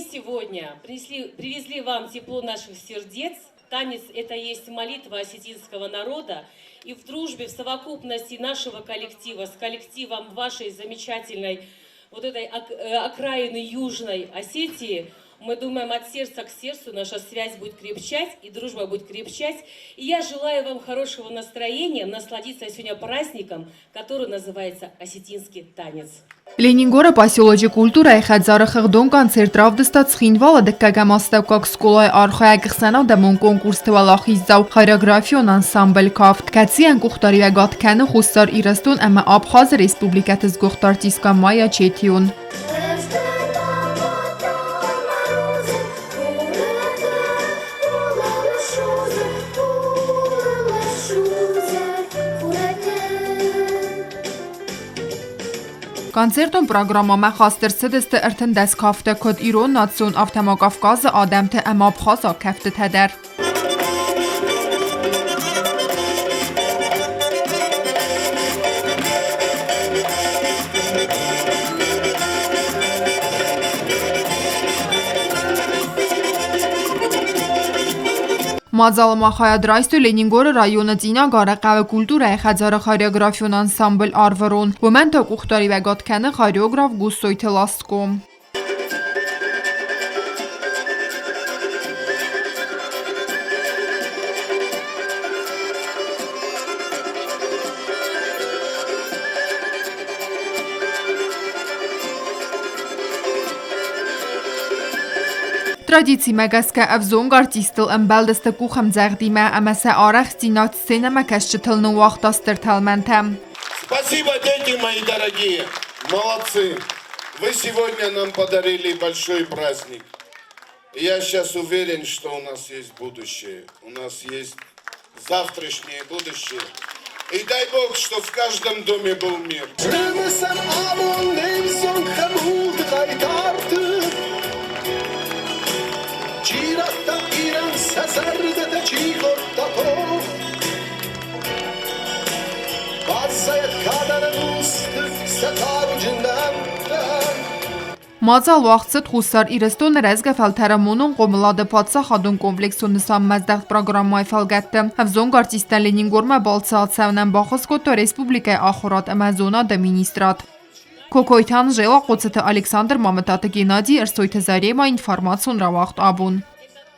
сегодня принесли, привезли вам тепло наших сердец. Танец – это есть молитва осетинского народа. И в дружбе, в совокупности нашего коллектива с коллективом вашей замечательной вот этой окраины Южной Осетии – мы думаем, от сердца к сердцу наша связь будет крепчать, и дружба будет крепчать. И я желаю вам хорошего настроения, насладиться сегодня праздником, который называется «Осетинский танец». Ленингоры поселочы культурӕйы хӕдзары хыгъдон концерт равдыста Цхинвалы дыккӕгӕм астӕуккаг скъолайы архайӕг ӕхсӕнадӕмон конкурсты уӕлахиздзау хореографион ансамбль «Кафт», кӕцыйӕн къухдариуӕгад кӕны Хуссар Ирыстон ӕмӕ Абхазы республикӕты сгуыхт артисткӕ Майя Четион. Концертон программӕмӕ хаст ӕрцыдысты 13 кафты, куыд ирон национ, афтӕ ма Кавказы адӕмты ӕмӕ абхазаг кӕфтытӕ дӕр. Мадзалы ма хайад райстой Ленингоры районы Цъинагары хъӕуы культурӕйы хӕдзары хореографион ансамбль «Арвырон». Уымӕн та къухдариуӕгад кӕны хореограф Гуссойты Ласко. Традицимӕ гӕсгӕ ӕвзонг артисттыл ӕмбӕлдысты къухӕмдзӕгъдимӕ ӕмӕ сӕ арӕхстдзинад сценӕмӕкӕсджытыл ныууагъта стыр тӕлмӕнтӕ. Спасибо, дети мои дорогие! Молодцы! Вы сегодня нам подарили большой праздник. Я сейчас уверен, что у нас есть будущее. У нас есть завтрашнее будущее. И дай Бог, что в каждом доме был мир. Рымысӕм абон не взонг хъӕбулты хъайтарты. Чи радта Ирӕн сӕ зӕрдӕтӕ, чи кодта тох. Баззайӕд кадӕн ӕнусты сӕ хъаруджын нӕмттӕ. Мадзал уагъд цыд Хуссар Ирыстоны рӕзгӕ фӕлтӕры монон хъомылады паддзахадон комплексон нысанмӕздӕхт программӕйы фӕлгӕтты. Ӕвзонг артисттӕн Ленингормӕ балцы ацӕуынӕн баххуыс кодтой республикӕйы ахуырад ӕмӕ зонады министрад. Кокойты Анжела, Хъоцыты Александр, Мамытаты Геннадий, Ӕрсойты Заремӕ, информацион рауагъд абон.